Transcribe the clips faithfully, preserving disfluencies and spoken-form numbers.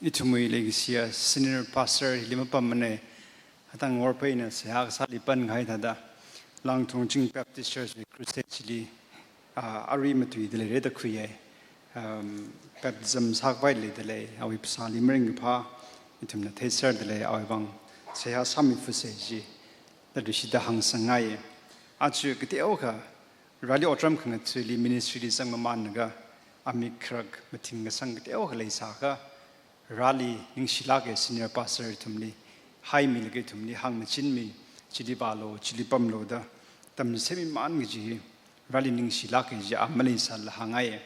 Ithumwui leikashiya senior pastor hili mapammana, atang Ngorpheina seihā kasāli pankahai thāda, Langthong Ching Baptist Church wui crusade chili, ah, arui matuida leira da khuiya. Um, baptism sākhavai leidalei, awui phasāli maringkaphā, ithumna theiserda lei, awui vang seihā sāmifuse chi, da lushida hāngsangngai. Aja kateokha, Vareli otram khangathali ministry li zangmamānlaga, amik kharak mathing kasang kateokha leisākha, Vareli ningshilāka senior pastor ithumli, haimilaga ithumli hāngmachinmi, chili vālu, chili pamlu da, tamchitheimimān kaji hi, Vareli ningshilāka kaji a maleisālala hāngngai.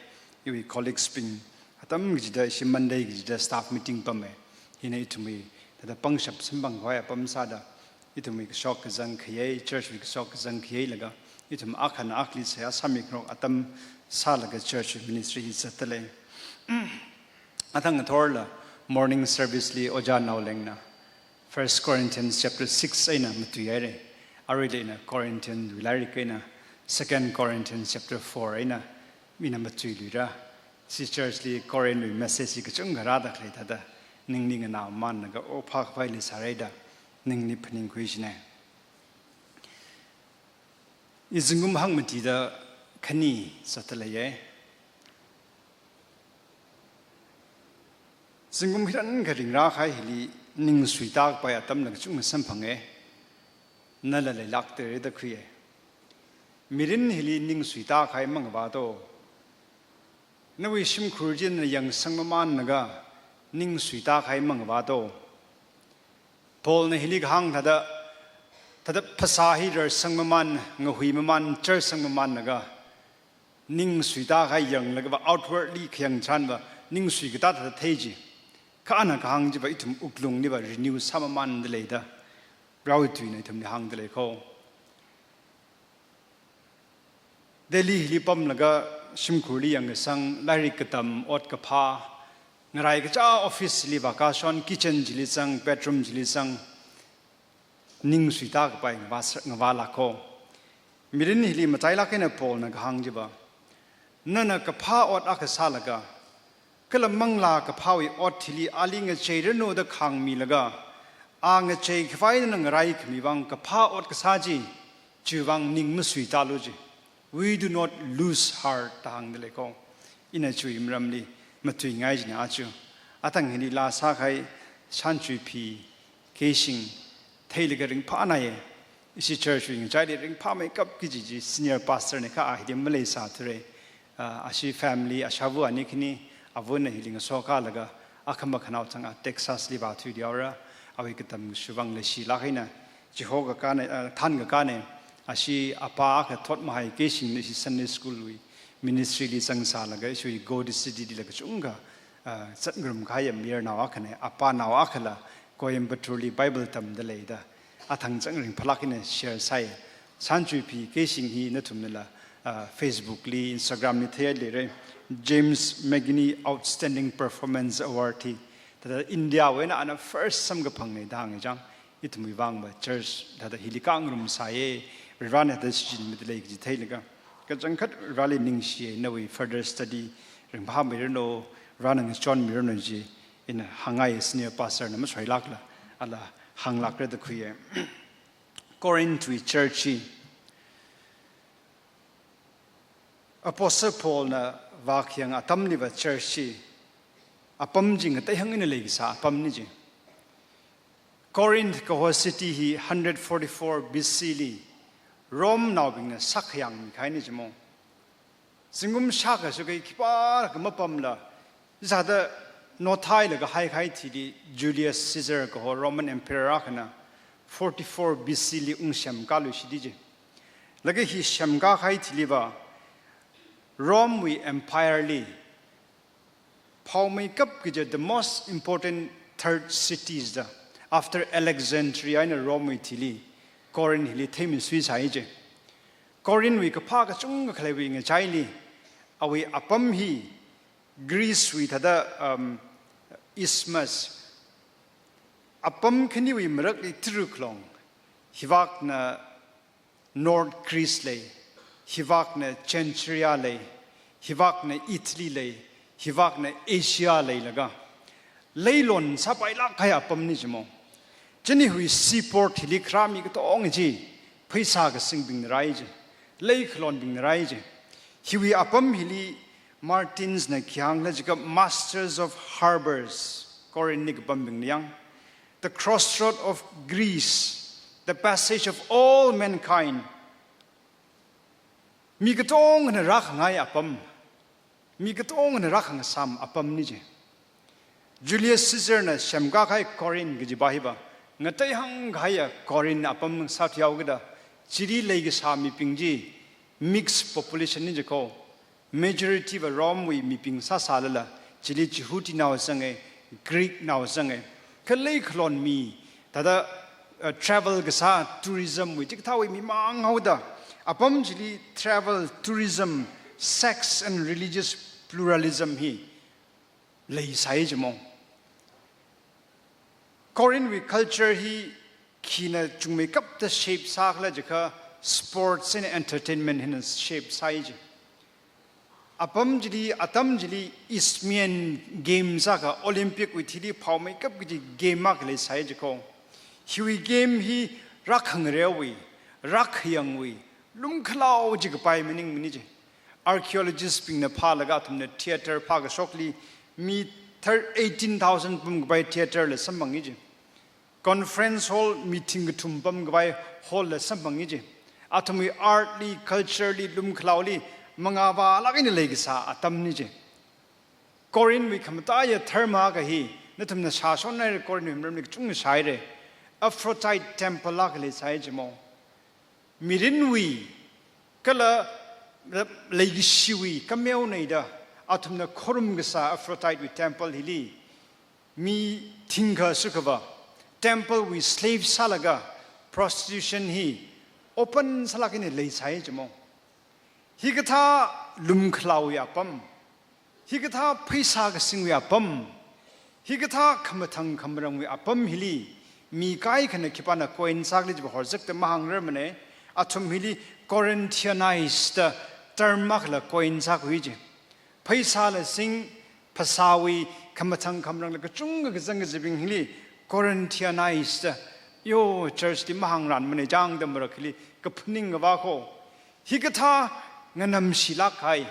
Iwui colleagues bing, atam kachida ishi Monday kachida staff meeting pama. Hina ithumwui, thāda pangshap samphangkhavai apam sāda, ithumwui kashok kazang khayei, church wui kashok kazang khayeilaga, ithum akhana akhali seihā sāmikhangarok atam sālaga church wui ministry hi zatdalei. Athang ngathorla morning service li Ojā Naolengna First Corinthians chapter six eina matuihaira. Aruila ina Corinthian wui lairik eina Second Corinthians chapter four eina mina matuiluira. Ishi church li Corinth wui message hi kachungkha rāda khalei thāda, ningli nganāmamānlaga, o, phākhavai leisāra da, ningli phaningkhui china. I zingkum hangmatida khani zatdaleiya. Zingkum hithāda kharing rākahai hili ning suitākapai atamla kachungkha samphanga. Nala leilākda leira da khuiya. Mirin hili ning suitākahai mangavā to. Nawui shimkhur china yangsangmamānlaga ning suitākahai mangavā to. Paulna hili kahāng thāda, thāda phasā hi rarsangmamān, ngahuimamān, charsangmamānlaga, ning suitākahai yanglagava outwardly khayang tharanva, ning suikatā thāda thei chi. Kha ana kahāng chiva ithum wuklungliva renew sāmamānda leida, Varewui tuina ithumli hāngda lei kho. Delhi hili pamlaga shimkhurli yangkasang, lairik katam, ot kaphā, ngarai kachā office li vākashon, kitchen chili zang, bedroom chili zang, ning suitākapai ngavā, ngavālāk kho. Mirin hili matailāk eina Paulna kahāng chiva, nana kaphā ot akha sālaga, kala manglā kaphāwui ot hili ali ngacheiranu da khāngmilaga, a ngacheikhavai nana ngaraikhami vang kaphā ot kasā chi, chiwui vang ning masuitālu ji. We do not lose heart da hāngda lei kho. Ina chiwui maramli matuingai china aja. Athang hili laa sākahai Shanchui Phi Keishing theilaga ringphānaiya. Ishi church wui ngachaili ringphāmeikap kaji chi senior pastor na kha a hili maleisāthura. Ah, ashi family, ashāva ani khani, avana hili ngasokalaga, akhama khanao chang a Texas li vāthuihaora, awui katam kashubang leishilāk eina, chiho kakāna, ah, thankakāna, ashi apā akha thotmahai Keishingna ishi Sunday school wui ministry li zangsālaga, ishiwui Gold City lila kachungkha, ah, zatngarumkahai mayarnao akhana, apānao akhala, Coimbatore li Bible tamda leida, athang chang ringphālāk eina share sāi. Shanchui Phi Keishing hi nathumnala, ah, Facebook li, Instagram li theileira. James Magini Outstanding Performance Award hi. Thāda India wui eina ana first samkaphangna da hānga chang. Ithumwui vangva church thāda hili kangarum sāya. Varena thāda shichinmida lei kaji theilaga, kachangkhat Vareli ningshiya, nawui further study ringphāmeiranu, Varena ngachonmeiranu chi ina hāngngai, senior pastor na masoilākla, ala hānglākra da khuiya. Corinth wui church hi Apostle Paul na vākhayang atamliva church hi apam chi ngateihāng eina leikasā apamna ji. Corinth kaho city hi hundred forty-four B C li Rome naobingna sākhayangmi kahaina ji mo. Zingkum shākha shukkahai khipākha mapamla, zada nothailaga haikahai thili Julius Caesar kaho Roman Emperor akhana forty-four B C li ungsemkāluishitda ji. Laga hi semkākahai thiliva Rome wui empire li phaomeikap kaja the most important third cities da, after Alexandria eina Rome wui thili, Corinth hili theimisuisai ji. Corinth wui kaphā kachungkha khaleiwui ngachaili, awui apam hi Greece wui thāda, um, isthmus, apam khaniwui marakli tara̱ khalong, hivākna North Greece lei, hivākna Cenchreae lei, hivākna Italy lei, hivākna Asia leilaga, leilon sāpailāk kahai apamna jimo. Chieina hiwui seaport hili kharā mi katonga chi, pheisā kasingbingna rāi chi, lei khalonbingna rāi chi. Hiwui apam hili Martinsna khi hāngkhala jiakha Masters of Harbours, Corinthli kapambingna yang, the crossroad of Greece, the passage of all mankind. Mi katongana rākhangai apam, mi katongana rākhangasam apamna chi. Julius Caesarna semkā kahai Corinth kajipa hipa, ngateihāng kahaiya Corinth apam sāthuihaokida, chili leikasā mibing chi mixed population na jiko. Majority va Romewui mibing sāsālala, chili Jihutinao zanga, Greeknao zanga. Kha lei khalon mi, thāda, uh, travel kasā, tourismwui, chikathāwui mi mānghaoda, apam chili travel, tourism, sex and religious pluralism hi leisai jimo. Corinthwui culture hi khina chungmeikapta shape sākhala jiakha sports and entertainment hina shape sāi chi. Apam chili, atam chili Isthmian Games akha Olympic wui thili phaomeikap kaji game akha leisai jiko. Hiwui game hi rākhangareowui, rākhayangwui, lumkhalao chi kapai maningmana chi. Archaeologist bingna phālaga athumna theatre phākashokli mi thir-, eighteen thousand pamkapai theatrela samphangi chi. Conference hall meeting kathum pamkapai hallla samphangi chi. Athumwui artli, cultureli, lumkhalaoli mangāvālāk eina leikasā atamna chi. Corinthwui khamataiya dharma akha hi, nathumna shāshonhaira, Corinthwui maramli kachungna shāhaira. Aphrodite temple akha leisai jimo. Mirinwui, kala leikashiwui kameona da athumna khorumkasā Aphroditewui temple hili, mi thingkha sukava, templewui slave sālaga prostitution hi open sālāk eina leisai jimo. Hikathā lumkhalaowui apam, hikathā pheisā kasingwui apam, hikathā khamathang khamarangwui apam hili, mi kaikhana khipāna coin sākhala jipa horzakta mahāngrarmana, athum hili Corinthianized term akhala coin sākhui chi. Pheisāla sing, phasāwui khamathang khamarangla kachungkha kazang kazibing hili Corinthianized, yo, churchli mahāngranmana chang da marak hili kaphaning ngavā kho. Hikathā nganamshilāk kahai,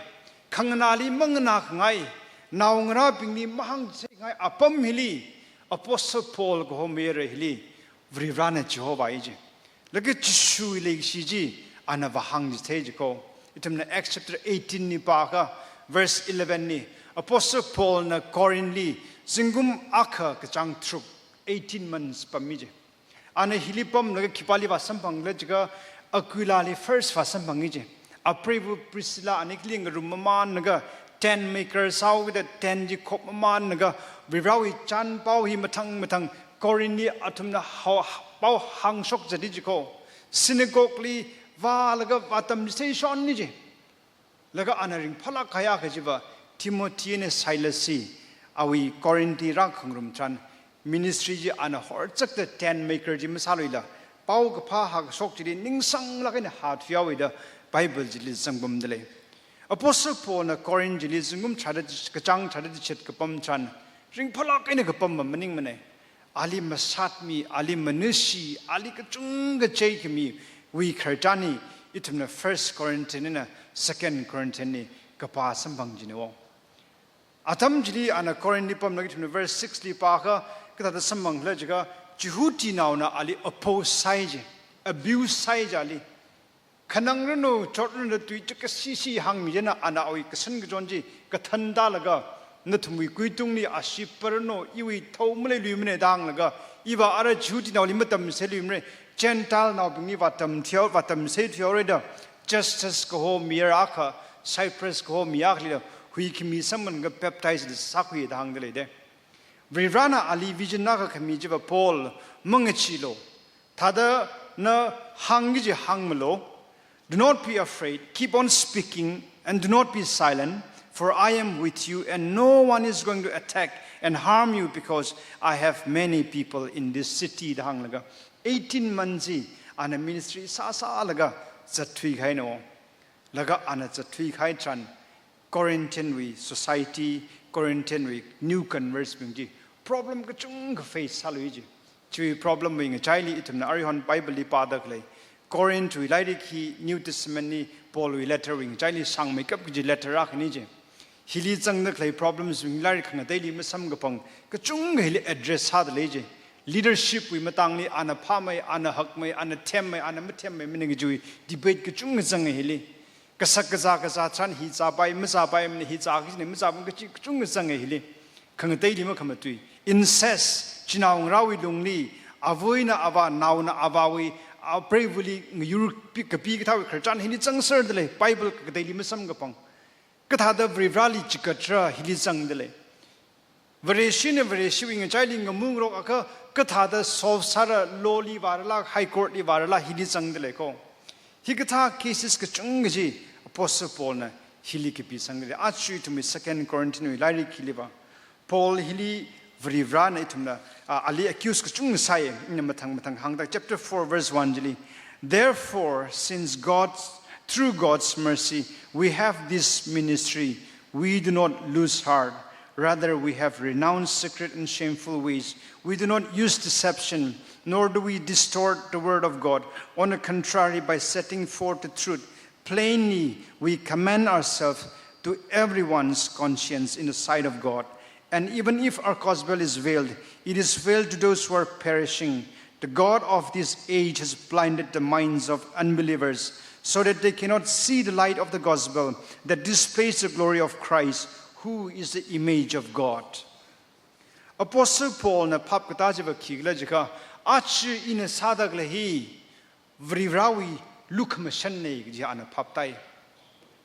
khanganāli manganākhangai, naongarābingli mahāngchitheingai apam hili, Apostle Paul kaho mayara hili, Varivarana chihovai chi. Laga Jishuwui leikashi chi, ana vāhāngchithei jiko. Ithumna Acts chapter eighteen li pākha, verse eleven li, Apostle Paulna Corinthli, zingkum akha kachāng tharuk, eighteen months pammi chi. Ana hili pamlaga khipāli vāsamphangkhala jiakha Aquilali first vāsamphangi chi. Apreiva Priscilla ana khali ngarum mamānlaga tent maker sāhaokida tent chi khop mamānlaga Varivarawui chānpao hi mathang mathang Corinthli athumna hao, pao hāngshok zati jiko. Synagogueli vālaga vātamchitheishonni chi. Laga ana ringphālāk kahai akha chiva Timothy eina Silas hi awui Corinthli rākhangarum tharan ministry chi ana horzakta tent maker chi masāluila, paokaphā hākashok chili ningsanglāk eina hāthuihaowa da Bible chili zangpamdalei. Apostle Paulna Corinth chili zingkum tharāda, kachāng tharāda chet kapam tharan, ringphālāk eina kapam maningmana. Ali masātmi, ali manushi, ali kachungkha cheikhamiwui khararchan hi, ithumna First Corinthian eina Second Corinthian li kapā samphang jina wo. Atam chili ana Corinthli pamlaga ithumna verse six li pākha, kathāda samphanghai jiakha, Jihudinaona ali oppose sāi chi, abuse sāi chi ali. Khanangranu, chotranu da tui chukasishi hāngmi chieina ana awui kashan kachon chi kathānda laga, nathumwui kuitungli ashee paranu, iwui thao maleiluimana da hānglaga, iva ara Jihudinaoli matamseiluimara, Gentile naobingli vātamthuihao, vātamseithuihaora da, Justus kaho mayara akha, Cyprus kaho mi akhali da, huikhami samphanglaga baptize da sākhui da hāngdalei da. Varivarana ali vision akha khami chiva Paul, mangacheealu. Thāda na hāngki kaji hāngmalu. Do not be afraid. Keep on speaking and do not be silent, for I am with you, and no one is going to attack and harm you because I have many people in this city. Da hānglaga eighteen months hi ana ministry sāsālaga zatthui kahaina wo. Laga ana zatthui kahai tharan Corinthian wui society, Corinthian wui new converts bing chi Problem kachungkha face sālui ji. Chiwui problem wui ngachaili ithumna aruihon Bible li pāda khalei Corinth wui lairik hi New Testament li Paul wui letter wui ngachaili sangmeikap kaji letter akhani ji. Hili zangda khalei problems wui lairik khangateili masamkaphang kachungkha hili address sāda lei ji. Leadership wui matangli ana phāmei, ana hakmei, ana themmei, ana mathemmei, mani kajiwui debate kachungkha zanga hili. Kasak kazā kazā tharan hi zāpai, mazāpai, mani hi zā kajina, mazāpai kachi kachungkha zanga hili. Khangateili makhamatui. Incest, chinaongarāwui lungli, avāna avā, naona avāwui, apreivali ngayur pi-, kapi kathāwui khararchan hili zangserda lei, Bible khangateili masamkaphang. Kathāda Varivarali chikatra hili zangda lei. Vareshina Vareshiwui ngachaili ngamungarok akha kathāda solve sāra, law li vārala, High Court li vārala hili zangda lei ko. Hikathā cases kachungkha chi Apostle Paul na hili kapisangda lei. Aja ithumwui Second Corinthians wui lairik hili va. Paul hili Varivarana ithumna, ah, ali accuse kachungkha sāi, ina mathang mathang hāngda chapter four verse one chili. Therefore, since God, through God's mercy, we have this ministry, we do not lose heart. Rather, we have renounced secret and shameful ways. We do not use deception, nor do we distort the word of God. On the contrary, by setting forth the truth plainly, we commend ourselves to everyone's conscience in the sight of God. And even if our gospel is veiled, it is veiled to those who are perishing. The God of this age has blinded the minds of unbelievers, so that they cannot see the light of the gospel that displays the glory of Christ, who is the image of God. Apostle Paul na phap katā chiva khikhala jiakha, aja ina sāda khalei hi, Varivarawui lukhamashanna kaji ana phaptai.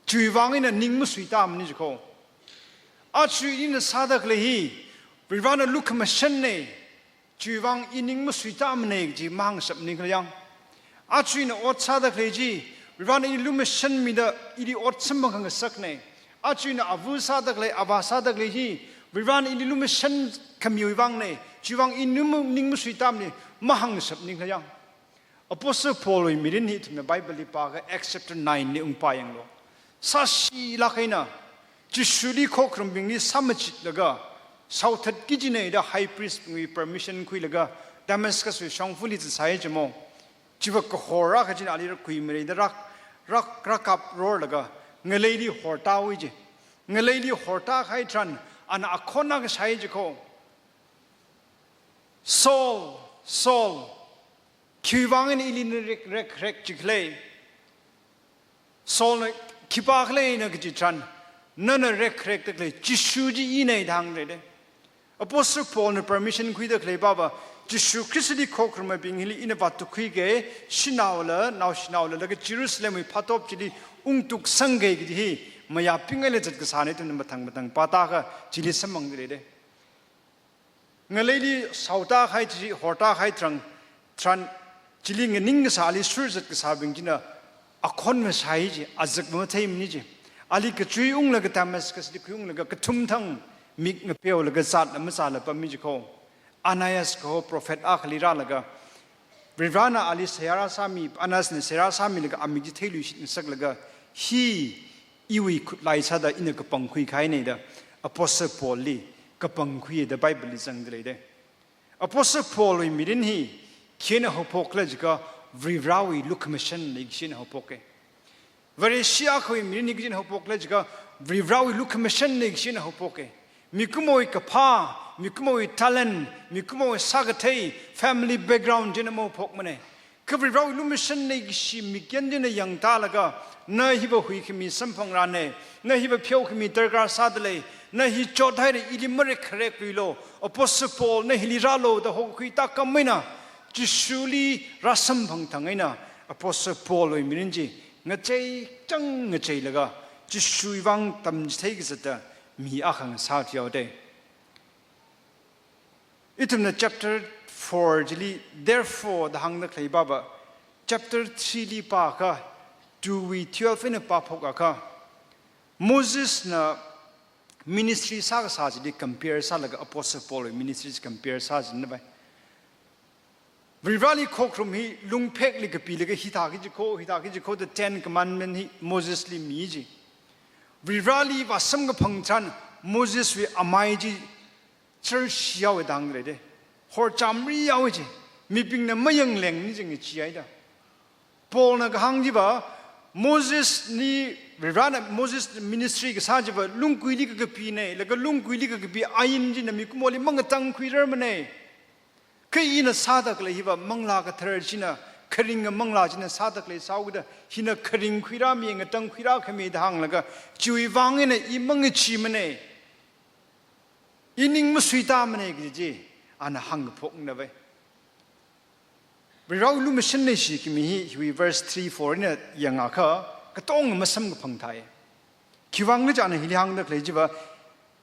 Chiwui vang ina ning masuitāmana ji ko. Aja ina sāda khalei hi, Varivarana lukhamashanna, chiwui vang i ning masuitāmana kaji mahāngshap ning khala yang. Aja ina ot sāda khalei chi, Varivarana ili lumashanmida ili ot samphang khangasakna. Aja ina ava sāda khalei, avā sāda khalei chi, Varivarana ili lumashan khamiwui vangna, chiwui vang i ning ma-, ning masuitāmana, mahāngshap ning khala yang. Apostle Paul wui mirin hi ithumna Bible li pāakha Acts chapter nine li ungpā yanglu. Sāshilāk eina, Jishuli khokharumbingli sāmachitlaga, shaothatki kajina da high priest bingwui permission khuilaga, Damascus wui shongfali zatsai jimo. Chiva kahor akha china ali rākhui maleida rāk, rāk, rākaprorlaga, ngaleili hortāhaowa ji. Ngaleili hortāhai tharan, ana akhon akha shāi ji ko. Saul, Saul, khiwui vang eina ili na rek, rek, rek jikhala. Saul na khipākhala na kaji tharan, nana rek, rekda khalei, Jishu chi ina da hāngra da. Apostle Paul na permission khuida khalei pava, Jishu Khristali khokharumabing hili ina vātukhuiga, shanaola, naoshinaola, laga Jerusalem wui phatop chili ungtuksangga kaji hi, mayāpingaila zat kasāna ithumna mathang mathang pātākha, chili samphangda lei da. Ngaleili shaotāhai chi, hortāhai tharan, tharan, chili nganing kasā ali surzat kasābing china, akhon mashāi ji, azak matheimana ji. Ali kachui unglaga Damascus li khuiunglaga kathum thang mik ngapeolaga zatla mazāla pammi ji ko. Ananias kaho prophet akhali rālaga, Varivarana ali seihā rāsāmi, Ananiasna seihā rāsāmilaga amik chi theiluishit ngasaklaga, hi iwui khutlai sāda ina kapangkhui kahaina da, Apostle Paul li kapangkhui da Bible li zangda lei da. Apostle Paul wui mirin hi khi eina haophokhala jiakha, Varivarawui lukhamashanna kaji eina haophoka. Vareshi akhawui mirin hi kachi eina haophokkhala jiakha, Varivarawui lukhamashanna kachi eina haophoka. Mikumowui kaphā, mikumowui talent, mikumowui sākathei, family background chieina mahaophokmana. Kha Varivarawui lukhamashanna kachi mikyan chieina yangtālaga, na hiva huikhami samphangrana, na hiva pheokhami darkar sādalei, na hi chothaira, ili marekkharekluilu, Apostle Paul na hili rālu da hokhui tākam eina, Jishuli rāsamphang thang eina, Apostle Paul wui mirin chi ngachei chang ngacheilaga, Jishuwui vang tamchitheikazata mi akha ngasāthuihaoda. Ithumna chapter four chili, therefore da hāngda khalei pava, chapter three li pāakha, two wui twelve eina pāphokakha, Mosesna ministry sākasā chili compare sālaga Apostle Paul wui ministry chi compare sāchina pai. Varivarali khokharum hi lungphekli kapilaga hithāki jikho, hithāki jikho da Ten Commandment hi Mosesli mi ji. Varivarali vāsamkaphang tharan Moseswui amai chi Church yaoda hāngda leida. Horchamri yaoda chi. Mibingna mayanglengni jing chi haida. Paulna kahāng chiva, Mosesna, Varivarana Moses ministry kasā chiva lungguili kakapina, laga lungguili kakapi ain china mikumoli mangatangkhuirarmana. Kha ina sāda khalei hiva Manglā Kathara china, kharinga manglā china sāda khalei sāhaoda, hina kharing khuirāmi, ngatang khuirākhami da hānglaga, chiwui vang eina i mangacheemana. I ning masuitāmana kaji chi, ana hāngkaphokna vai. Varivarāwui lumashan leishikhami hi, hiwui verse three, four na yangakha, katonga masamkaphang thai. Khiwuivang khala jiakha ana hili hāngda khalei chiva,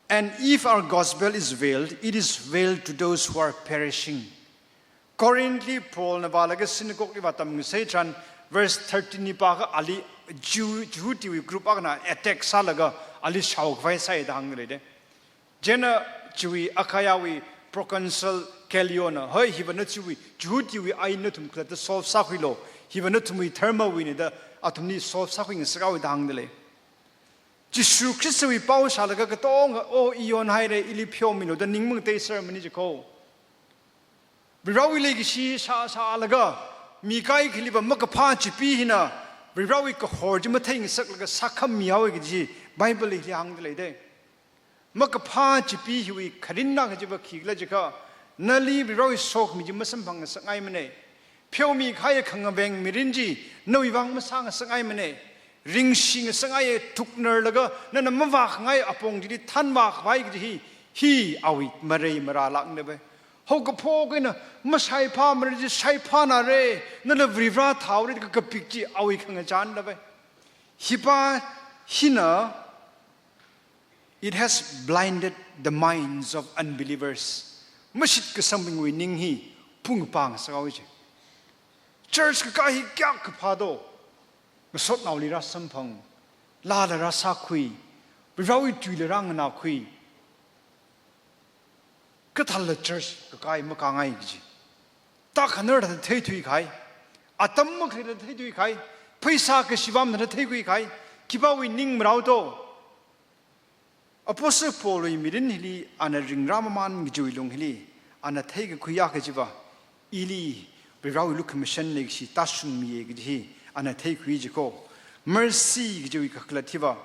"And if our gospel is veiled, it is veiled to those who are perishing." Corinthli Paulna vālaga synagogueli vātamngasai tharan, verse thirteen li pākha ali Jew, Jehudiwui group akhana attack sālaga ali shaokhavai sāi da hāngda leida. Chieina chiwui Achaia wui proconsul Gallio na, "Hoi, hiva nathumwui, Jehudiwui ain nathum khalatta solve sākhuilu, hiva nathumwui dharmawuina" da athumli solve sākhuingasakhaowa da hāngda lei. Jishu Khristawui pao shālaga katonga, "O, i yonhaira, ili pheomilu" da ning mangateisermana jikho. Varivarāwui leikashi shā, shālaga, mi kaikhaliva makaphā chipi hina, Varivarāwui kahor chi matheingasaklaga sākhami haowa kaji, Bible li hili hāngda leida. Makaphā chipi hiwui kharinna kajiva khikhala jiakha, nali Varivarāwui sokhami chi masamphangngasakngaimana. Pheomikahai khangaveng mirin chi nawui vang masāngasakngaimana. Ringshingasakngaiya, thuknarlaga nana mavākhangai apong chili thanvākhavai kaji hi, hi awui marei marālākna vai. Haokaphok eina mashaiphāmara chi shaiphānara, nala Varivarā thāhaora kakapik chi awui khangachānna vai. Hipa hina, it has blinded the minds of unbelievers. Mashitkasangbingwui ning hi phungpangngasakhaowa chi. Church kakā hi kayākha phā do. Ngasotnaoli rāsamphang, laala rāsākhui, Varivarāwui tuila rānganākhui. Kathāla church kakā hi makāngai kaji. Tākhanar thāda theithuikahai. Atam makhalei thāda theithuikahai. Pheisā kashi vāmana thāda theikhuikahai. Khipāwui ning marao do. Apostle Paulwui mirin hili ana ringrāmaman kajiwui lung hili, ana theikakhui akha chiva, ili Varivarāwui lukhamashan leikashi tāshungmiya kaji hi ana theikhui jikho. Mercy kajiwui kakhalat hiva,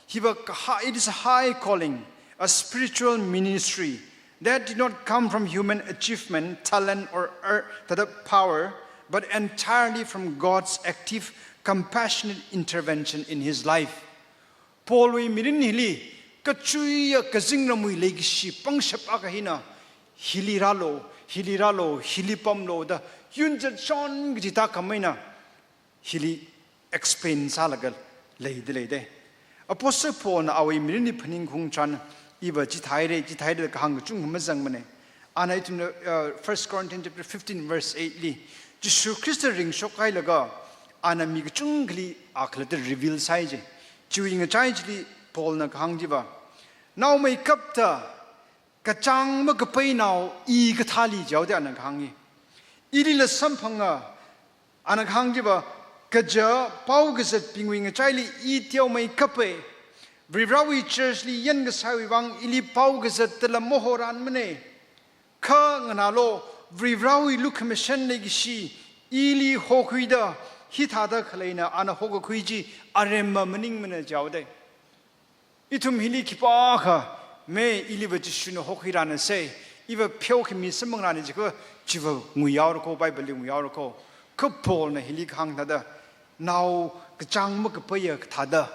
hiva kaha, it is a high calling, a spiritual ministry that did not come from human achievement, talent, or ear-, thāda power, but entirely from God's active, compassionate intervention in his life. Paulwui mirin hili, kachuiya kazingramwui leikashi pangshap akha hina, hili rālu, hili rālu, hili pamlu da, yunzatshon kaji tākhamei eina, hili explain sālaga leida leida. Apostle Paulna awui mirinli phaningungchan, iva chithāhaira, chithāhaira da kahāng kachungkha mazangmana. Ana ithumna, uh, First Corinthians chapter fifteen verse eight li, Jishu Khrista ringshokhailaga, ana mi kachungkhali akhalatta reveal sāi ji. Chiwui ngachai chili Paulna kahāng chiva, naomeikapta kachāng makapainao i kathāli jihaoda ana kahāng hi. Ilila samphanga, ana kahāng chiva, kaja pao kazatbingwui ngachaili i teomeikapa. Varivarāwui church li yankasāwui vang ili pao kazattala mahoranmana. Kha nganālu, Varivarāwui lukhamashan leikashi ili hokhuida, hithāda khaleina ana hokakhui chi aremma maningmana jihaoda. Ithum hili khipākha, me iliva Jishuna hokhuirānasa, iva pheokhami samphangrāna jiakha, chiva nguihaora kho, Bible li nguihaora kho. Kha Paulna hili kahāng thāda, nao kachāng makapaiya kathāda.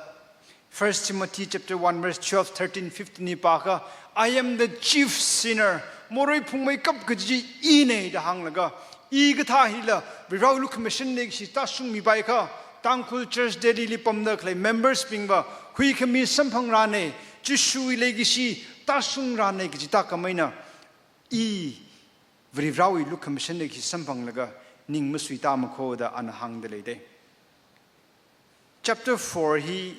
First Timothy chapter one verse twelve, thirteen, fifteen li pākha, "I am the chief sinner." Morei phungmeikap kaji ina da hānglaga, i kathā hila, Varivarāwui lukhamashan leikashi tāshungmipaikha, Tangkhul Church Delhi li pamda khalei members bingva, huikhami samphangrāna, Jishuwui leikashi tāshungrāna kaji tākhamei eina, i Varivarāwui lukhamashan leikashi samphanglaga, ning masuitāma kho da ana hāngda leida. Chapter four hi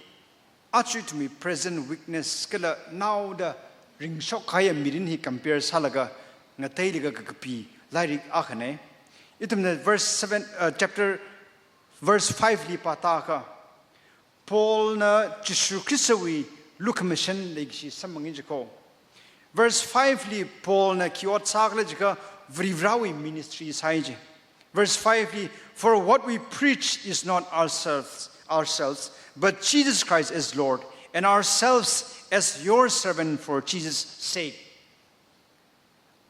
aja ithumwui present weakness kala naoda ringshokhaiya mirin hi compare sālaga ngateilaga kakapi lairik akhana. Ithumna verse seven, uh, chapter verse five li pātākha, Paulna Jishu Khristawui lukhamashan leikashi samphangi jikho. Verse five li Paulna khi ot sākhala jiakha Varivarawui ministry sāi ji. Verse five li, "For what we preach is not ourselves, ourselves, but Jesus Christ as Lord, and ourselves as your servant for Jesus' sake."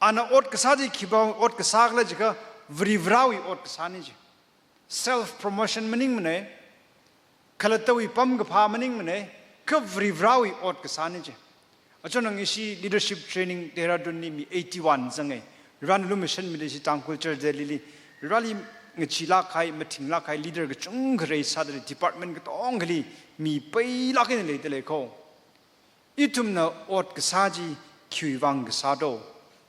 Ana ot kasā chi khipā ot kasākhala jiakha Varivarawui ot kasāna ji. Self promotion maningmana, khalattawui pamkaphā maningmana, kha Varivarawui ot kasāna ji. Achon nang ishi leadership training Dehradun li mi eighty-one zanga. Varivarana lumashanmida ishi Tangkhul Church Delhi li, Varivarali ngacheelāk kahai, mathingla kahai leader kachungkha raise sāda lei, department katongali mi peilāk eina leida lei ko. Ithumna ot kasā chi khiwui vang kasā do,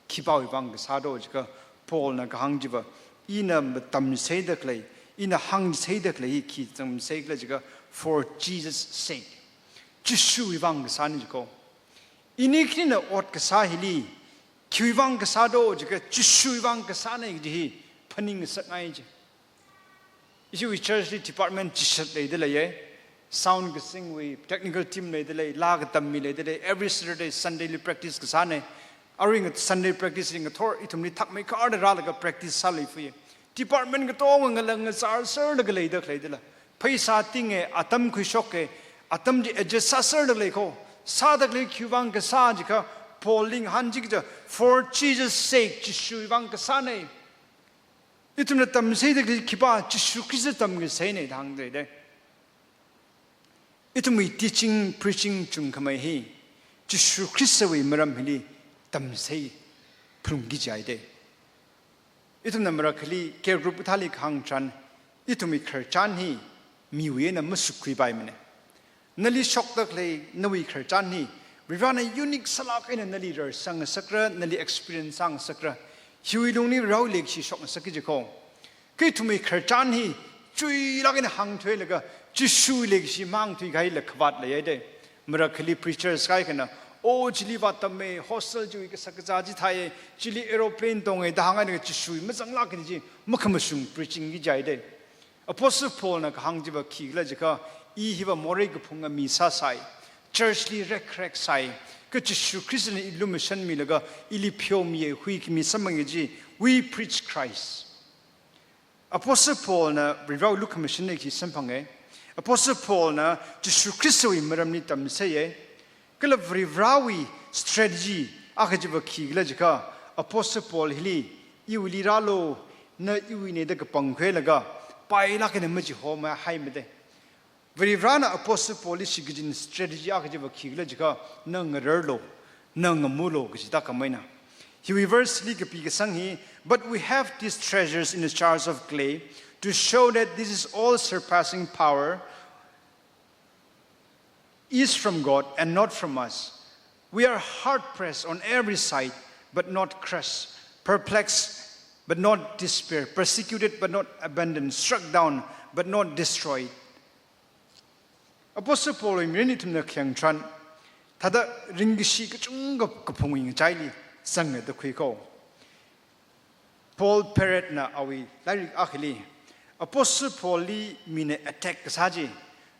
khipāwui vang kasā do jiakha Paulna kahāng chiva, ina matamchitheida khalei, ina hāngchitheida khalei hi khi tamchitheikhala jiakha, "For Jesus' sake." Jishuwui vang kasāna ji ko. Ini khanina ot kasā hili, khiwui vang kasā do jiakha Jishuwui vang kasāna kaji hi phaningngasakngai ji. Ishiwui church li department chishat leida leiya. Sound kasingwui technical team leida lei, laa katammi leida lei, every Saturday, Sunday li practice kasāna. Arui nga Sunday practice li ngathor ithumli thakmeikharda rālaga practice sālei fuya. Department katonga ngalang ngazar serlaga leida khaleida la. Pheisā tinga, atam khuishoka, atam chi adjust sāserda lei ko. Sāda khalei khiwui vang kasā jiakha Paul li ngahān chi kaja, "For Jesus' sake," Jishuwui vang kasāna. Ithumna tamchitheida khalei khipā, Jishu Khrista tamkasaina da hāngda lei. Ithumwui teaching, preaching chungkhamei hi Jishu Khristawui maram hili tamchithei phalungki jihaida. Ithumna marakhali care group kathāli kahāng tharan, ithumwui khararchan hi miwui eina masukkhuipaimana. Nali shokda khalei nawui khararchan hi Varivarana unique sālāk eina nali rarsang ngasakra, nali experience sāngasakra. Hiwui lungli Varivarawui leikashi shokngasakki ji ko. Kha ithumwui khararchan hi chuilāk eina hāngthuilaga Jishuwui leikashi mahāngthui kahaila khavāt leihaida. Marakhali preachers kaikhana, "O, chili vātamme, hostel chiwui kasak kazā chi thāiya, chili aeroplane tonga," da hānghailaga Jishuwui mazanglāk kaji chi makhamashung preaching ki jihaida. Apostle Paulna kahāng chiva khikhala jiakha, "I hiva morei kaphunga mi sāsai, church li rekrek sai, kha Jishu Khristana i lumashanmilaga ili pheomiya, huikhami samphanga ji, we preach Christ." Apostle Paulna Varivarawui lukhamashanna khi samphanga. Apostle Paulna Jishu Khristawui maramli tamchitheiya. Kala Varivarawui strategy akha chiva khikhala jiakha, Apostle Paul hili, "Iwuili rālu, na iwuina da kapangkhuilaga pailāk eina machihomahaimada." Varivarana Apostle Paul li shikachin strategy akha chiva khikhala jiakha, "Na ngararlu, na ngamulu," kaji thākhameina. Hiwui verse li kapi kasang hi, "But we have these treasures in the jars of clay to show that this is all surpassing power is from God and not from us. We are hard pressed on every side, but not crushed, perplexed, but not despair, persecuted, but not abandoned, struck down, but not destroyed." Apostle Paul wui mirin ithumna khayang tharan, thāda ringkashi kachungkha kaphungwui ngachaili zanga da khui ko. Paul Perret na awui lairik akhali, Apostle Paul li mina attack kasā chi,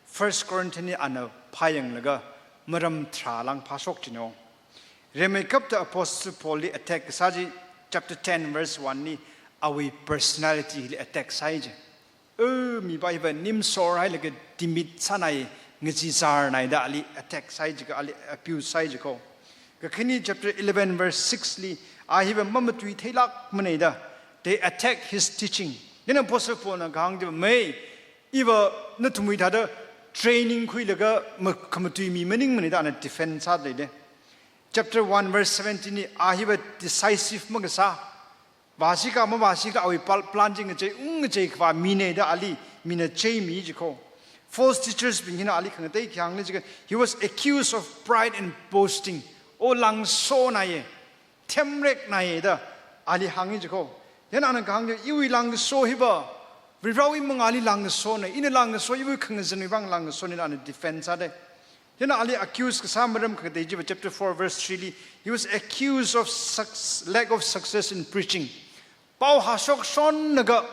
First Corinthians li ana phāyanglaga maram tharā lāng phāshok chino. Rimeikapta Apostle Paul li attack kasā chi, chapter ten verse one li awui personality li attack sāi ji. "O, mipā hiva nimsor hailaga timid sānai, ngachee zarnai," da ali attack sāi jiakha, ali abuse sāi ji ko. Kakhane chapter eleven verse six li, "A hiva mamatuitheilākmana," da, they attack his teaching. Chieina Apostle Paulna kahāng chiva, "Mei, iva nathumwui thāda training khuilaga ma-, khamatui mi maningmana," da ana defend sāda leida. Chapter one verse seventeen li, "A hiva decisive makasā, vāsi kha mavāsi kha awui pal-, plan chi ngachei ung ngachei khavā mina," da ali mina cheimi ji ko. False teachers bing hina ali khangatei khi hāngli jiakha, "He was accused of pride and boasting." O, langkasonaiya, themreknaiya da ali hāngi ji ko. Chieina ana kahāng chi, "Iwui langkaso hiva Varivarawui mangāli langkasona, ina langkaso iwui khangazanwui vang langkasona," da ana defend sāda. Chieina ali accuse kasā maram khangatei chiva chapter four verse three li, "He was accused of suc-, lack of success in preaching." Pao hāshokshonlaga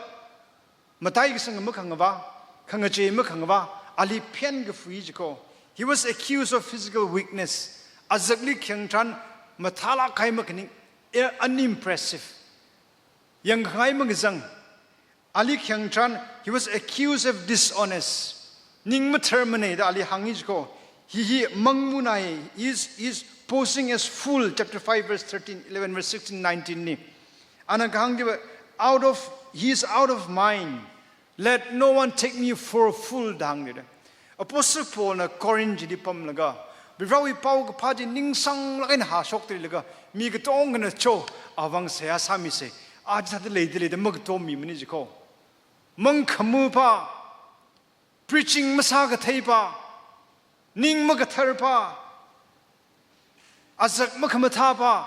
matai kasang makhangavā, khangachei makhangavā, ali phen kafui ji ko. "He was accused of physical weakness." Azakli khayang tharan Mathālāk kahai makhaning, eh, unimpressive. Yangkhangai makazang. Ali khayang tharan, he was accused of dishonest. Ning matharmana da ali hāngi jiko. Hi hi mangmunai, is, is posing as fool, chapter five, verse thirteen, eleven, verse sixteen, nineteen li. Ana kahāng chiva, out of, he is out of mind. Let no one take me for a fool da hāngdida. Apostle Paul na Corinth chili pamlaga, Varivarawui paokaphā chi ningsanglāk eina hāshokda leilaga, mi katongana cho, avāng seihā sāmisa, a chithāda leida leida makatom mi mana jiko. Mangkhamupā, preaching masākatheipā, ning makatharpā, azak makhamathāpā,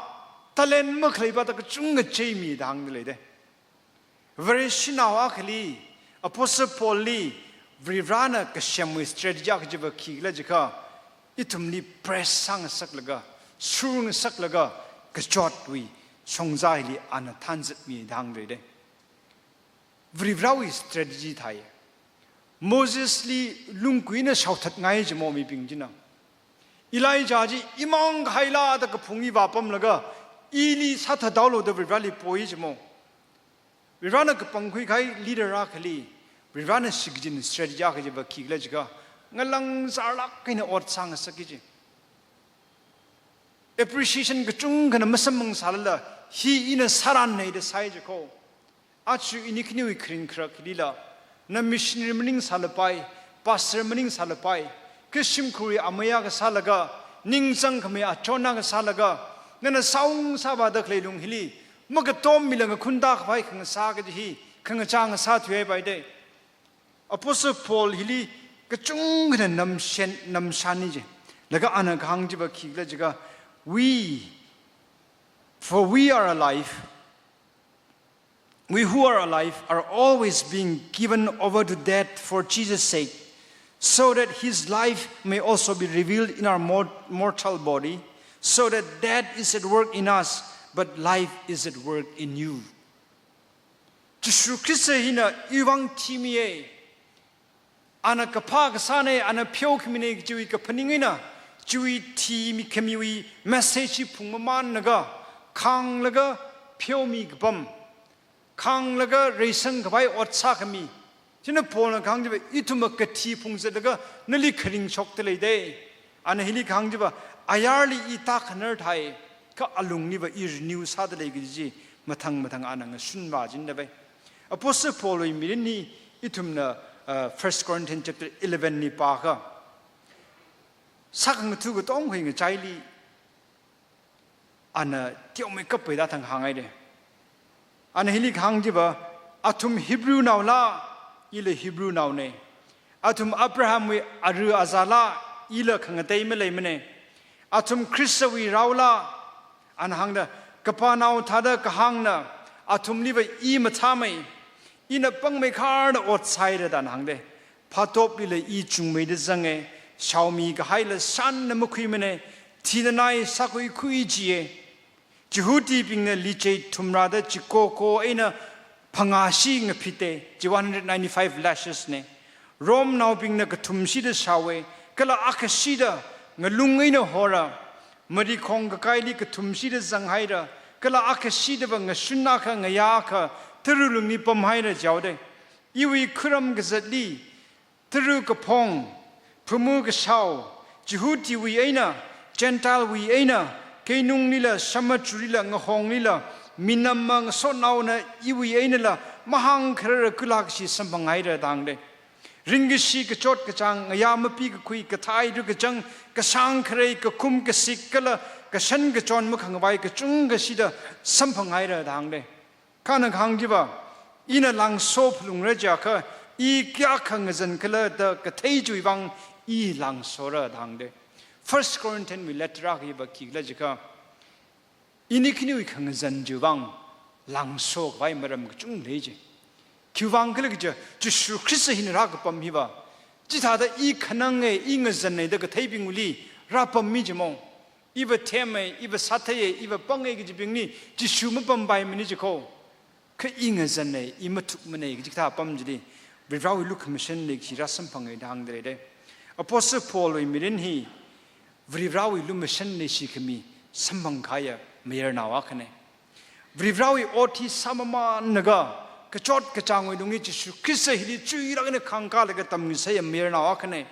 talent makhaleipā da kachungkha cheimi da hāngda leida. Vareshinao akhali, Apostle Paul li, Varivarana kasemwui strategy akha chiva khikhala jiakha, ithumli press sāngasaklaga, surngasaklaga, kachotwui shongza hili ana thanzatmi da hāngda leida. Varivarawui strategy thai. Moses li lungkuina shaothatngai jimo mibing china. Elijah chi imang kahaila da kaphung hi vāpamlaga, ili sāthathaolu da Varivarali poi jimo. Varivarana kapangkhui kahai leader akhali, Varivarana shichin strategy akha chiva khikhala jiakha, ngalāng zārlāk eina ot sāngasaki ji. Appreciation kachungkhana masamphang sālala, hi ina sārannei da sai jiko. Aja ini khaniwui kharing kharak lila, na missionary maningsālapai, pastor maningsālapai, kashimkhurwui amei akha sālaga, ningchāngkhamei achon akha sālaga, nana sāung sāvāda khalei lung hili, makatom mila ngakhunda khavai khangasā kaji hi, khangachā ngasā thuihaipai da. Apostle Paul hili kachungkhana namshen, namshani ji. Laga ana kahāng chiva khikhala jiakha, we, for we are alive, we who are alive are always being given over to death for Jesus' sake, so that his life may also be revealed in our mor-, mortal body, so that death is at work in us, but life is at work in you. Jishu Khrista hina iwui vang thimiya. Ana kaphā kasāna, ana pheokhamina kajiwui kaphaning eina, chiwui thimikhamiwui message hi phungmamānlaga, khānglaga pheomi kapam, khānglaga reisang khavai ot sākhami. China Paulna kahāng chiva, ithum kathi phungzatlaga nali kharing shokda leida. Ana hili kahāng chiva, ayarli i tākhanar thai, kha alungliva i renew sāda lei kaji chi, mathang mathang ana ngashunvāchinda vai. Apostle Paulwui mirin hi ithumna, uh, First Corinthians chapter eleven li pākha, sākhangatha katongawui ngachaili ana teomeikapwui da thang hānghaida. Ana hili kahāng chiva, athum Hebrew naola, ila Hebrew naona. Athum Abrahamwui ara azāla, ila khangatei maleimana. Athum Khristawui raola, ana hāngda, kapānao thāda kahāngna, athumliva i mathāmei, ina pangmeikharda ot sāhaira da ana hāngda. Phātoplila i chungmeida zanga, shaomi kahaila shānna makhuimana, thida nai sākhui khuichiya. Jihudibingna lichei thumrada chikoko eina phangāshi ngaphitta, chi one hundred ninety-five lashes na. Romnaobingna kathumshida shaowa, kala akhashida ngalung eina hora. Marikhong kakaili kathumshida zanghaira, kala akhashidava ngashun akha ngayā akha tara lungli pamhaira jihaoda. Iwui khuram kazatli, tara kaphong, phamu kashao, Jihudiwui eina, Gentile wui eina, keinunglila, shamachurila, ngahonglila, minamma ngasotnaona iwui einala mahāngkharara kala kashi samphanghaira da hāngda. Ringkashi kachot kachāng, ngayā mapikakhui, kathai rakachang, kashāng kharei, kakhum kasik kala kashan kachon makhangavai kachungkha shida samphanghaira da hāngda. Kha ana kahāng chiva, ina langso phalungra jiakha, i kayākha ngazan khala da kathei chiwui vang i langsora da hāngda. First Corinthians wui letter akha hiva khikhala jiakha, ini khaniwui khangazan chiwui vang langso khavai maram kachungkha lei ji. Khiwui vang khala kaja, Jishu Khrista hina rākapam hiva, chithāda i khananga, i ngazana da katheibingwuili rāpammi jimo. Iva thema, iva sātheiya, iva panga kajibingli Jishu mapampaimana jiko. Kha i ngazana, i mathukmana kaji kathā apam chili, Varivarawui lukhamashan leishi rāsamphanga da hāngda leida. Apostle Paulwui mirin hi Varivarawui lumashan leishi khami samphang kahaiya mayarnao akhane. Varivarawui ot hi sāmamānlaga, kachot kachāngwui lungli Jishu Khrista hili chuilāk eina khāngkālaga tamngasaiya mayarnao akhane.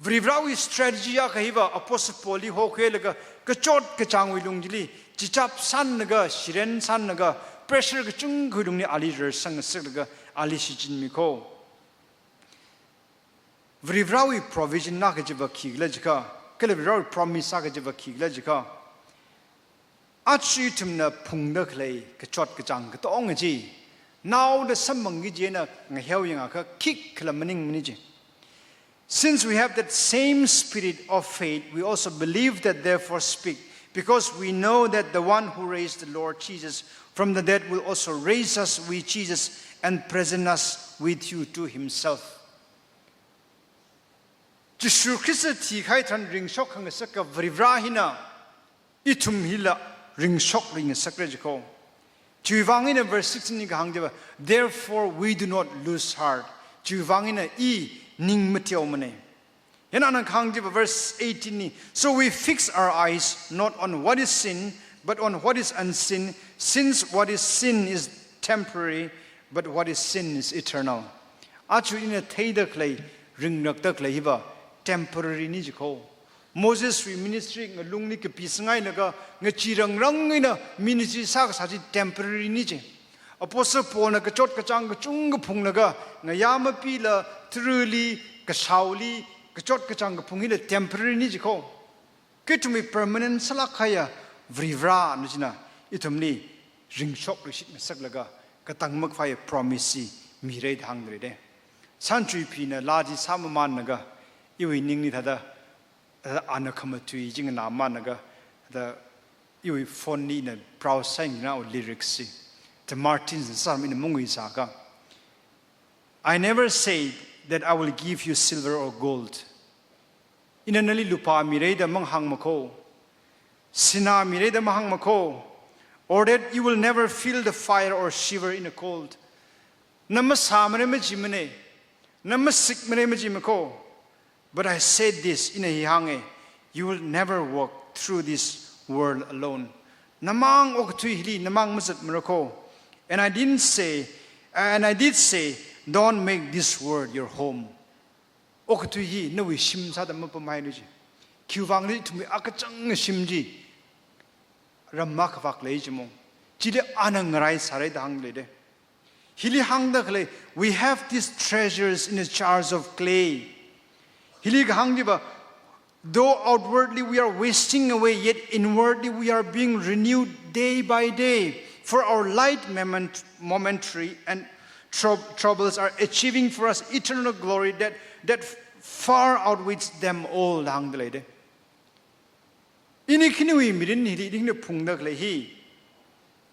Varivarawui strategy akha hiva Apostle Paulli hokhuilaga, kachot kachāngwui lungli chichap sānlaga, shiren sānlaga, pressure kachungkhawui lungli ali rarsang ngasaklaga, ali shichinmi kho. Varivarawui provision na kajiva khikhala jiakha, kala Varivarawui promise a kajiva khikhala jiakha, aja ithumna phungda khalei kachot kachāng katonga chi, naoda samphangki jina ngaheo yangakha khikhala maningmana ji. Since we have that same spirit of faith, we also believe that, therefore speak, because we know that the one who raised the Lord Jesus from the dead will also raise us with Jesus and present us with you to himself. Jishu Khrista thikahai tharan ringshok khangasaka Varivara hina ithum hila ringshok ringasakra jikho. Chiwuivang eina verse sixteen li kahāng chiva, "Therefore we do not lose heart." Chiwuivang eina i ning mateomana. Yana ana kahāng chiva verse eighteen li, "So we fix our eyes not on what is seen, but on what is unseen, since what is seen is temporary, but what is seen is eternal." Aja ina theida khalei, ringrakda khalei hiva temporary na jikho. Moseswui ministry ngalungli kapisangailaga, ngacheerangrang eina ministry sākasā chi temporary na ji. Apostle Paulna kachot kachāng kachungkha phunglaga, ngayā mapila, tharali, kashaoli, kachot kachāng kaphung hila temporary na jikho. Kha ithumwui permanent sālāk kahaiya Varivarana china ithumli ringshok ringshit ngasaklaga, katang makhavai promise chi mira da hāngda leida. Sanchuiphina laa chi sāmamānlaga, iwui ningli thāda, thāda ana khamatui chi nganāmānlaga, thāda iwui phone li ina browse sāngaina awui lyrics chi. The Martins sāmi ina mungui sāka. "I never said that I will give you silver or gold." Ina nali lupā mira da mahāngmakho. Sinā mira da mahāngmakho. Or that you will never feel the fire or shiver in the cold. Na masāmara majimana. Na masikmara majimakho. But I said this, ina hi hānga, you will never walk through this world alone. Namang okathui hili, namang mazatmarakho. And I didn't say, and I did say, don't make this world your home. Okathui hi nawui shim sāda mapamhailu ji. Khiwuivangli ithumwui akachang shim chi ram makhavak lei jimo. Chili ana ngarai sāra da hāngda leida. Hili hāngda khalei, we have these treasures in the jars of clay. Hili kahāng chiva, though outwardly we are wasting away, yet inwardly we are being renewed day by day. For our light moment, momentary and trou-, troubles are achieving for us eternal glory that, that far outweighs them all, hāngda leida. Ini khaniwui mirin hili ithumna phungda khalei hi,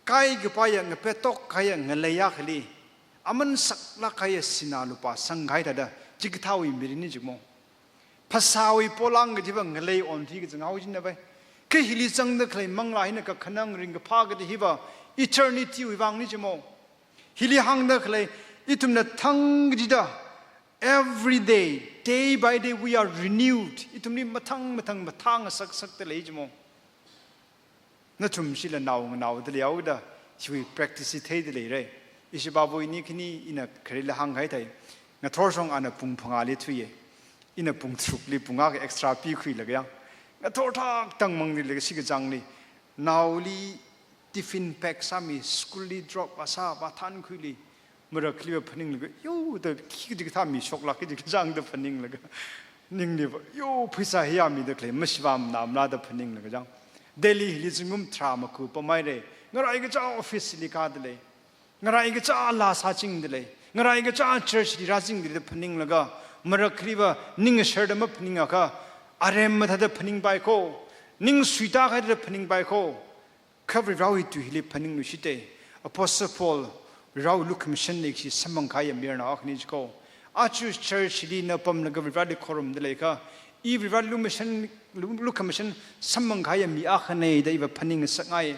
kai kapaiya, ngapetok kahaiya ngalei akhali, aman saklāk kahaiya sinā lupā sangkahai thāda, chikathāwui mirin na jimo. Phasāwui polang kajiva ngalei onthui kazang hao jina bai. Kha hili zangda khalei manglā hina kakhanang ringkaphā kaji hiva, eternity wui vang na jimo. Hili hāngda khalei, ithumna thang kachida, every day, day by day, we are renewed. Ithumli mathang mathang mathang saksakda lei jimo. Nathumshila naonganao da leihaoda, hiwui practice hi theida leira. Ishi babu ini khani ina kharela hāngkahai thāi. Ngathor shong ana pung phangāli thuiya. Ina pung tharukli pung akha extra pikhuilaga yang. Ngathor thak tangmang ni laga shikachangli. Naoli tiffin pack sāmi, school li drop vāsā, vāthankhuili, marakhaliva phaninglaga, yo, da khikha kathā mishoklāk kaji kachāngda phaninglaga, ningliva, yo, pheisā hiya mida khalei, mashivam namla da phaninglaga chang. Delhi hili zingkum tharā maku pamhaira, ngarai kacha office li kāda lei. Ngarai kacha laa sāchingda lei. Ngarai kacha church li rāchingda lei da phaninglaga, marakhaliva ning asharda maphaningakha, arem mathāda phaningpai kho, ning suita kahaida phaningpai kho. Kha Varivarawui tui hili phaningluishita. Apostle Paul, Varivarawui lukhamashan leikashi samphang kahaiya mayarnao akhana jikho. Aja church li na pamlaga Varivarali khorumda leiakha, i Varivarali lukhamashan, lu-, lukhamashan samphang kahaiya mi akhana da iva phaningngasakngai.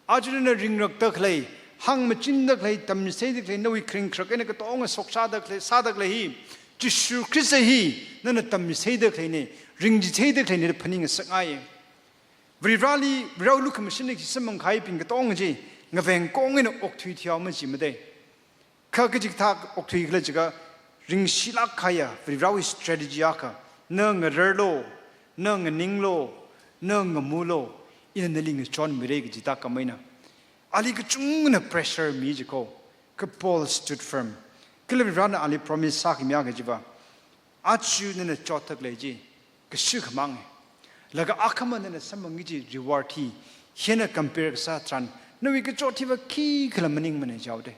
Aja nana ringrakda khalei, hāngmachinda khalei, tamchitheida khalei, nawui kharing kharak eina katonga shokshāda khalei, sāda khalei hi, Jishu Khrista hi, nana tamchitheida khaleina, ringchitheida khaleina da phaningngasakngai. Varivarali, Varewui lukhamashanli khi samphang kahaibing katonga chi, ngaveng kong eina okthui thuihaowa majimade. Kha kachikathā okthui khala jiakha, ringshilāk kahaiya Varivarawui strategy akha, na ngararlu, na nganinglu, na ngamulu, ina nali ngachonmire kaji thākhamei eina. Ali kachungana pressure mi jiko, kha Paul stood firm. Kala Varivarana ali promise sākhami akha chiva, aja nana chothaklei chi, kashu khamang. Laga akhama nana samphangki kaji reward hi, hina compare kasā tharan, nawui kachot hiva khikhala maningmana jihaode.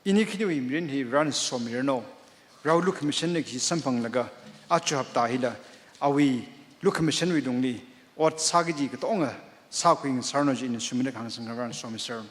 Ini khaniwui mirin hi Varena somiranu, Varewui lukhamashanli khi samphanglaga, aja hapta hila, awui lukhamashanwui lungli, ot sāki kaji katonga, sākhui ngasāranu kaji ina sumida kahāng sangkha Varena somiser.